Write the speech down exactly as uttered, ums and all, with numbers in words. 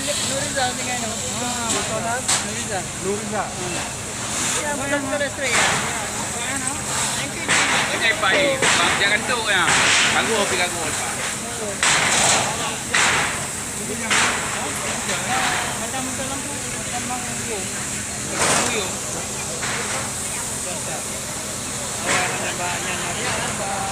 Nuriza dengan, ah, betul lah, Nuriza. Nuriza. Ya, bukan motor listrik ya. Ini Pak, jangan tu ya. Bagus, tapi bagus, Pak. Macam motor lampu, macam bang Rio. Bang Rio. Awak ada banyak.